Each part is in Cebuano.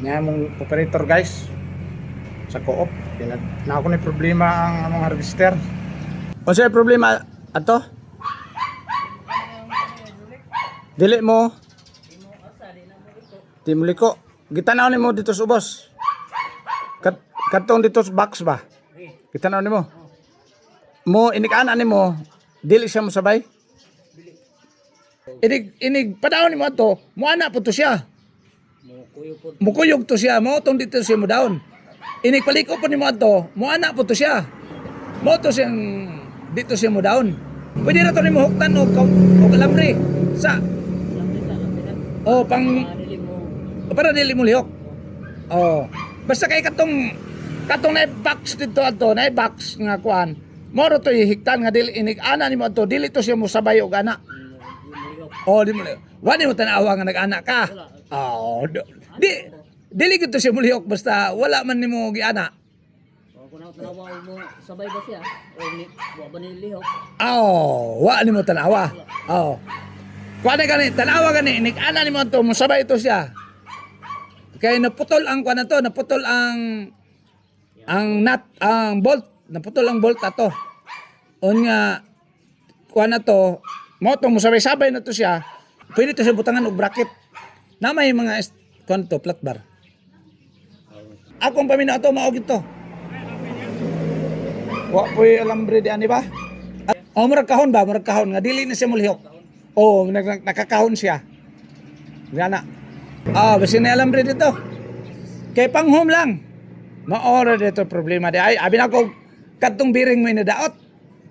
Nga mong operator, guys, sa co-op. Kaya na ako ni problema ang among harvester. Unsa problema ato? Dili mo. Di mo liko. Gitanaw nimo dito sa ubos. Katong dito sa box ba? Gitanaw nimo. Mo inig-ana nimo, dili siya mo sabay. Inig inig padaon nimo ato, mo ana po to siya. Mukuyog to siya, mo tong dito siya mo down. Inig paliko po nimo ato, mo ana po to siya. Mo to siyang dito siya mo down. Pwede na to nimo huktan og alambre sa o pang para dili mo lihok. Oh. Basta kay katong katong na box dito ato, na box nga kuan. Moro to hiktan nga dili inig ana nimo ato, dili to siya mo sabay og ana. Oh, di mo lihok. Wa nimo tan-awa nga nag-ana ka. Oh, di dili gid to siya mulihok basta wala man nimo giana. O kung tanawa mo sabay ba siya o ni wa ba ni lihok? Oh, wa nimo tan-awa. Oh. Kuan na gani, tan-awa gani inig ana nimo ato, mo sabay to siya. Kay naputol ang kuan na to, naputol ang nut, ang bolt, naputol ang bolt ato. Unya kuan na to, mo to mo sabay-sabay na to siya. Pwede to siya butangan og bracket. Na may mga kuan to flat bar. Akong paminaw ato mao gito. Wa po'y alambre di ani ba? Oh, murag kahon ba? Murag kahon nga dili na siya mulihok. Oh, nakakahon siya. Gana. Ah, basta na alambre dito. Kay panghome lang. Maora dito problema di ay abi na ko kadtong biring mo inadaot.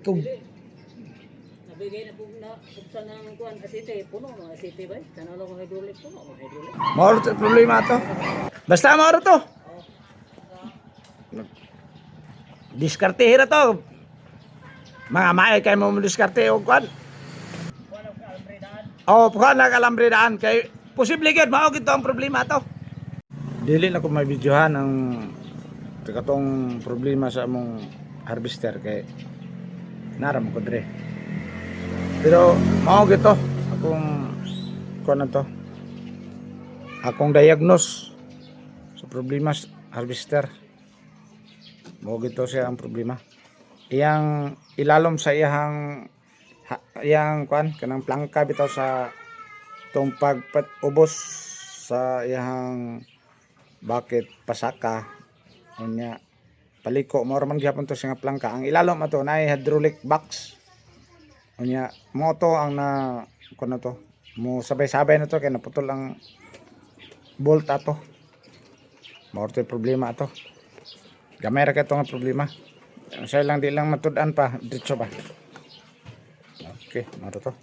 Kung Nabigay na po na buksan ng kuan asite puno no asite ba? Tanaw ko hydraulic, puno mo hydraulic. Maoro to problema to. Basta maoro to. Diskarte hira to. Mga maay kay mo diskarte og kwan. Oh, kuan lang alambre daan kay posible gyud mao gid to ang problema to. Dili na ko mabidyohan ang katong problema sa among harvester kay naram ko dre. Pero mao gid to akong kuan na to. Akong diagnose sa problema sa harvester. Mao gito siya ang problema. Iyang ilalom sa iyang iyang kuan kanang plangka bitaw sa tong pagpat ubos sa iyang bakit pasaka, unya paliko mo man gihapon to siya nga plangka. Ang ilalom ato na hydraulic box, unya mo to ang na kuan na to, mo sabay-sabay na to kay naputol ang bolt ato. Mao to yung problema ato. Gamay ra kay nga problema. Siya lang di lang matud-an pa diretso ba. Okay, mao to to.